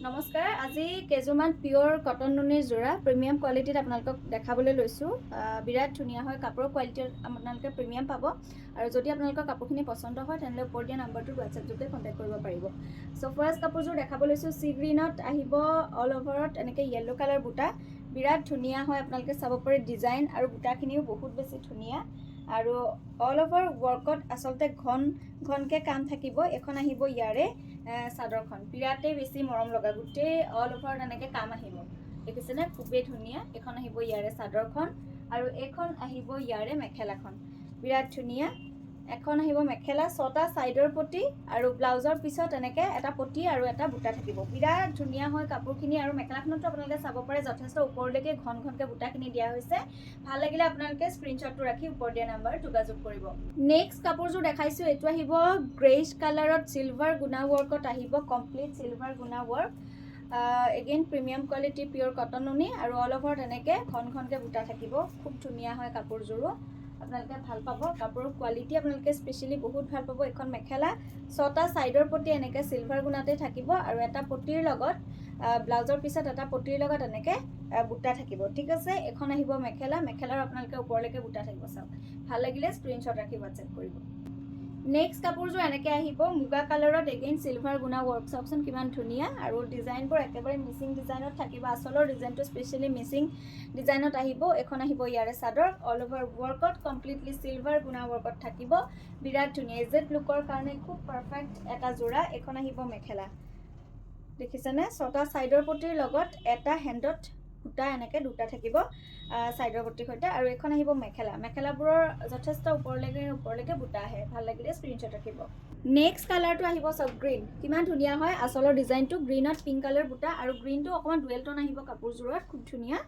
নমস্কাৰ। আজি কেইযোৰমান পিয়'ৰ কটন নুনিৰ যোৰা প্ৰিমিয়াম কোৱালিটিত আপোনালোকক দেখাবলৈ লৈছোঁ। বিৰাট ধুনীয়া হয়। কাপোৰৰ কোৱালিটি আপোনালোকে প্ৰিমিয়াম পাব আৰু যদি আপোনালোকৰ কাপোৰখিনি পচন্দ হয়, তেনেহ'লে ওপৰত দিয়া নাম্বাৰটোত হোৱাটছএপ যোগে কণ্টেক্ট কৰিব পাৰিব। চ' ফাৰ্ষ্ট কাপোৰযোৰ দেখাব লৈছোঁ। চি গ্ৰীণত আহিব, অল অভাৰত এনেকৈ য়েল্ল' কালাৰ বুটা। বিৰাট ধুনীয়া হয়। আপোনালোকে চাব পাৰে, ডিজাইন আৰু বুটাখিনিও বহুত বেছি ধুনীয়া আৰু অল অভাৰ ৱৰ্কত আচলতে ঘন ঘনকৈ কাম থাকিব। এইখন আহিব ইয়াৰে চাদৰখন। বিৰাটেই বেছি মৰম লগা। গোটেই অল অভাৰ তেনেকৈ কাম আহিব, দেখিছেনে? খুবেই ধুনীয়া। এইখন আহিব ইয়াৰে চাদৰখন আৰু এইখন আহিব ইয়াৰে মেখেলাখন। বিৰাট ধুনীয়া। এখন আহিব মেখেলা, ছটা ছাইডৰ পটি আৰু ব্লাউজৰ পিছত এনেকৈ এটা পটি আৰু এটা বুটা থাকিব। বিৰাট ধুনীয়া হয় কাপোৰখিনি আৰু মেখেলাখনতো আপোনালোকে চাব পাৰে, যথেষ্ট ওপৰলৈকে ঘন ঘনকৈ বুটাখিনি দিয়া হৈছে। ভাল লাগিলে আপোনালোকে স্ক্ৰীনশ্বটটো ৰাখি ওপৰত দিয়া নাম্বাৰত যোগাযোগ কৰিব। নেক্সট কাপোৰযোৰ দেখাইছোঁ। এইটো আহিব গ্ৰেইছ কালাৰত, চিলভাৰ গুণা ৱৰ্কত আহিব, কমপ্লিট চিলভাৰ গুণা work. Again premium quality পিয়'ৰ কটন নুনি আৰু অল অভাৰ তেনেকৈ ঘন ঘনকৈ বুটা থাকিব। খুব ধুনীয়া হয় কাপোৰযোৰো, আপোনালোকে ভাল পাব। কাপোৰৰ কোৱালিটি আপোনালোকে স্পেচিয়েলি বহুত ভাল পাব। এইখন মেখেলা, ছটা ছাইডৰ পটি এনেকৈ চিলভাৰ গুণাতে থাকিব আৰু এটা পটিৰ লগত, ব্লাউজৰ পিছত এটা পটিৰ লগত এনেকৈ বুটা থাকিব। ঠিক আছে। এইখন আহিব মেখেলা। মেখেলাৰ আপোনালোকে ওপৰলৈকে বুটা থাকিব, চাওক। ভাল লাগিলে স্ক্ৰীনশ্বট ৰাখি হোৱাটছএপ কৰিব। নেক্সট কাপোৰযোৰ এনেকৈ আহিব মুগা কালাৰত, এগেইন চিলভাৰ গুণা ৱৰ্ক। চাওকচোন কিমান ধুনীয়া আৰু ডিজাইনবোৰ একেবাৰে মিচিং ডিজাইনত থাকিব। আচলৰ ডিজাইনটো স্পেচিয়েলি মিচিং ডিজাইনত আহিব। এইখন আহিব ইয়াৰে চাদৰ, অল অভাৰ ৱৰ্কত, কমপ্লিটলি চিলভাৰ গুণা ৱৰ্কত থাকিব। বিৰাট ধুনীয়া। এজেড লুকৰ কাৰণে খুব পাৰফেক্ট এটা যোৰা। এইখন আহিব মেখেলা, দেখিছেনে? ছটা ছাইডৰ পটিৰ লগত এটা হেণ্ডত সূতা এনেকৈ দুটা থাকিব ছাইডৰ পটিৰ সৈতে আৰু এইখন আহিব মেখেলা। মেখেলাবোৰৰ যথেষ্ট ওপৰলৈকে ওপৰলৈকে বুটা আহে। ভাল লাগিলে স্ক্ৰীনশ্বট ৰাখিব। নেক্সট কালাৰটো আহিব চাওক, গ্ৰীণ। কিমান ধুনীয়া হয় আচলৰ ডিজাইনটো। গ্ৰীণত পিংক কালাৰ বুটা আৰু গ্ৰীণটো অকণমান ডুৱেল টন আহিব কাপোৰযোৰত। খুব ধুনীয়া,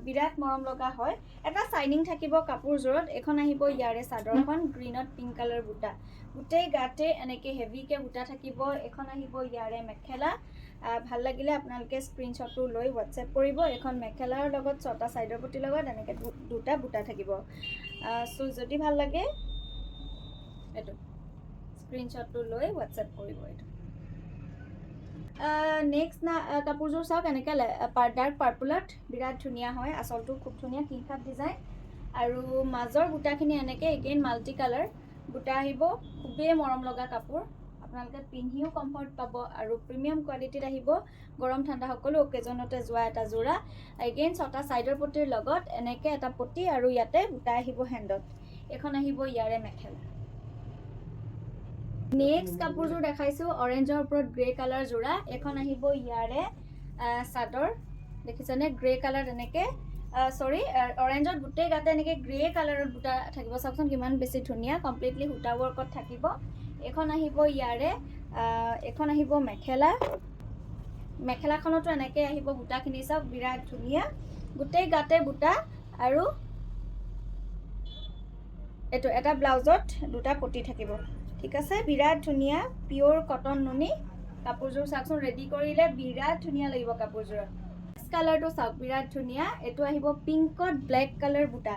বিৰাট মৰম লগা হয়। এটা চাইনিং থাকিব কাপোৰযোৰত। এইখন আহিব ইয়াৰে চাদৰখন, গ্ৰীণত পিংক কালাৰ বুটা। গোটেই গাতে এনেকৈ হেভিকৈ বুটা থাকিব। এইখন আহিব ইয়াৰে মেখেলা। ভাল লাগিলে আপোনালোকে স্ক্ৰীনশ্বটটো লৈ হোৱাটছএপ কৰিব। এইখন মেখেলাৰ লগত ছটা ছাইডৰ পটিৰ লগত এনেকৈ দুটা বুটা থাকিব। চ' যদি ভাল লাগে, এইটো স্ক্ৰীনশ্বটটো লৈ হোৱাটছএপ কৰিব। এইটো নেক্সট না কাপোৰযোৰ চাওক, এনেকৈ ডাৰ্ক পাৰ্পলত বিৰাট ধুনীয়া হয়। আচলটো খুব ধুনীয়া কিংখাপ ডিজাইন আৰু মাজৰ বুটাখিনি এনেকৈ এগেইন মাল্টি কালাৰ বুটা আহিব। খুবেই মৰম লগা কাপোৰ। আপোনালোকে পিন্ধিও কমফৰ্ট পাব আৰু প্ৰিমিয়াম কোৱালিটিত আহিব। গৰম ঠাণ্ডা সকলো অকেজনতে যোৱা এটা যোৰা। এগেইন ছটা ছাইডৰ পটিৰ লগত এনেকৈ এটা পটি আৰু ইয়াতে বুটা আহিব হেণ্ডত। এইখন আহিব ইয়াৰে মেখেলা। নেক্সট কাপোৰযোৰ দেখাইছোঁ, অৰেঞ্জৰ ওপৰত গ্ৰে কালাৰ যোৰা। এইখন আহিব ইয়াৰে চাদৰ, দেখিছেনে? গ্ৰে কালাৰ তেনেকৈ, চৰি, অৰেঞ্জত গোটেই গাতে এনেকৈ গ্ৰে কালাৰত বুটা থাকিব। চাওকচোন কিমান বেছি ধুনীয়া। কমপ্লিটলি সূতা ৱৰ্কত থাকিব। এইখন আহিব ইয়াৰে এইখন আহিব মেখেলা। মেখেলাখনতো এনেকৈ আহিব বুটাখিনি, চাওক, বিৰাট ধুনীয়া। গোটেই গাতে বুটা আৰু এইটো এটা ব্লাউজত দুটা পটি থাকিব। ঠিক আছে। বিৰাট ধুনীয়া পিয়'ৰ কটন নুনি কাপোৰযোৰ। চাওকচোন, ৰেডি কৰিলে বিৰাট ধুনীয়া লাগিব কাপোৰযোৰত। কালাৰটো চাওক, বিৰাট ধুনীয়া। এইটো আহিব পিংকত ব্লেক কালাৰ বুটা।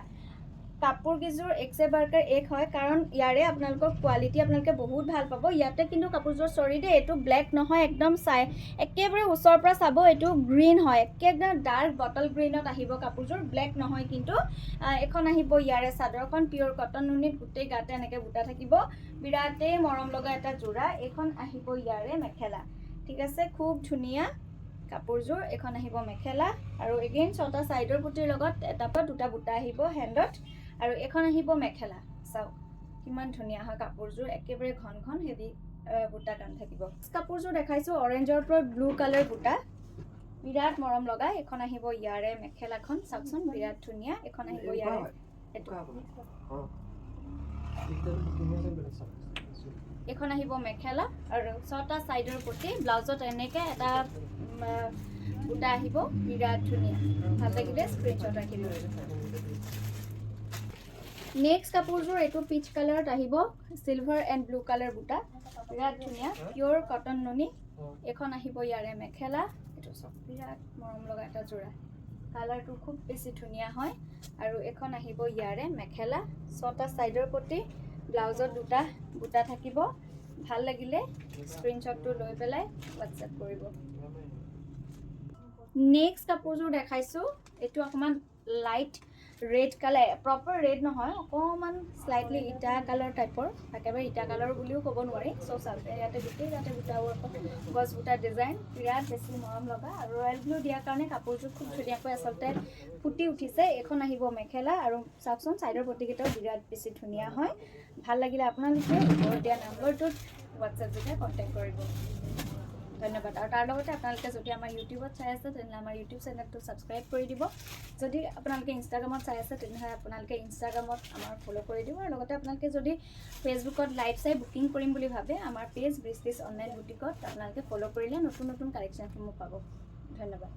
কাপোৰ কেইযোৰ एक से बढ़कर एक হয়, কাৰণ ইয়াৰে আপোনালোকৰ কোৱালিটি আপোনালোকে বহুত ভাল পাব ইয়াতে। কিন্তু কাপোৰযোৰ, চৰি দেই, এইটো ব্লেক নহয়। একদম চাই একেবাৰে ওচৰৰ পৰা চাব, এইটো গ্ৰীণ হয়। একে একদম ডাৰ্ক বটল গ্ৰীণত আহিব কাপোৰযোৰ, ব্লেক নহয় কিন্তু। এইখন আহিব ইয়াৰে চাদৰখন, পিয়'ৰ কটন নুনিত গোটেই গাতে এনেকৈ বুটা থাকিব। বিৰাটেই মৰম লগা এটা যোৰা। এইখন আহিব ইয়াৰে মেখেলা। ঠিক আছে। খুব ধুনীয়া কাপোৰযোৰ। এইখন আহিব মেখেলা আৰু এগেইন ছটা ছাইডৰ পটিৰ লগত এটা পৰা দুটা বুটা আহিব হেণ্ডত আৰু এইখন আহিব মেখেলা। চাওক কিমান ধুনীয়া হয় কাপোৰযোৰ। একেবাৰে ঘন ঘন হেভি বুটা কাম থাকিব। কাপোৰযোৰ দেখাইছোঁ, অৰেঞ্জৰ ওপৰত ব্লু কালাৰ বুটা। বিৰাট মৰম লগা। এইখন আহিব ইয়াৰে মেখেলাখন, চাওকচোন, বিৰাট ধুনীয়া। এইখন আহিব ইয়াৰে এইটো। এইটো। এইখন আহিব মেখেলা আৰু ছটা ছাইডৰ পটি, ব্লাউজত এনেকৈ এটা বুটা আহিব। বিৰাট ধুনীয়া। ভাল লাগিলে স্ক্ৰীনশ্বট ৰাখিব। নেক্সট কাপোৰযোৰ এইটো পিচ কালাৰত আহিব, চিলভাৰ এণ্ড ব্লু কালাৰ বুটা। বিৰাট ধুনীয়া পিয়'ৰ কটন নুনি। এইখন আহিব ইয়াৰে মেখেলা। এইটো চাওক, বিৰাট মৰম লগা এটা যোৰা। কালাৰটো খুব বেছি ধুনীয়া হয় আৰু এইখন আহিব ইয়াৰে মেখেলা, ছটা ছাইডৰ পটি, ব্লাউজত দুটা বুটা থাকিব। ভাল লাগিলে স্ক্ৰীনশ্বটটো লৈ পেলাই হোৱাটছএপ কৰিব। নেক্সট কাপোৰযোৰ দেখাইছোঁ। এইটো অকণমান light red colour, proper red নহয়, অকণমান শ্লাইটলি ইটা কালাৰ টাইপৰ, একেবাৰে ইটা কালাৰ বুলিও ক'ব নোৱাৰি। চ' চাওক, ইয়াতে গোটেই ইয়াতে বুটা ৱৰ্কত গছ বুটা ডিজাইন, বিৰাট বেছি মৰম লগা। আৰু ৰয়েল ব্লু দিয়াৰ কাৰণে কাপোৰযোৰ খুব ধুনীয়াকৈ আচলতে ফুটি উঠিছে। এইখন আহিব মেখেলা আৰু চাওকচোন, ছাইডৰ পটিকেইটাও বিৰাট বেছি ধুনীয়া হয়। ভাল লাগিলে আপোনালোকে ওপৰত দিয়া নম্বৰটোত হোৱাটছএপ যোগে কণ্টেক্ট কৰিব। ধন্যবাদ। আৰু তাৰ লগতে আপোনালোকে যদি আমাৰ ইউটিউবত চাই আছে, তেনেহ'লে আমাৰ ইউটিউব চেনেলটো ছাবস্ক্ৰাইব কৰি দিব। যদি আপোনালোকে ইনষ্টাগ্ৰামত চাই আছে, তেনেহ'লে আপোনালোকে ইনষ্টাগ্ৰামত আমাৰ ফ'ল' কৰি দিব। আৰু লগতে আপোনালোকে যদি ফেচবুকত লাইভ চাই বুকিং কৰিম বুলি ভাবে, আমাৰ পেজ ব্ৰিষ্টিছ অনলাইন বুটিকত আপোনালোকে ফ'ল' কৰিলে নতুন নতুন কালেকশ্যনসমূহ পাব। ধন্যবাদ।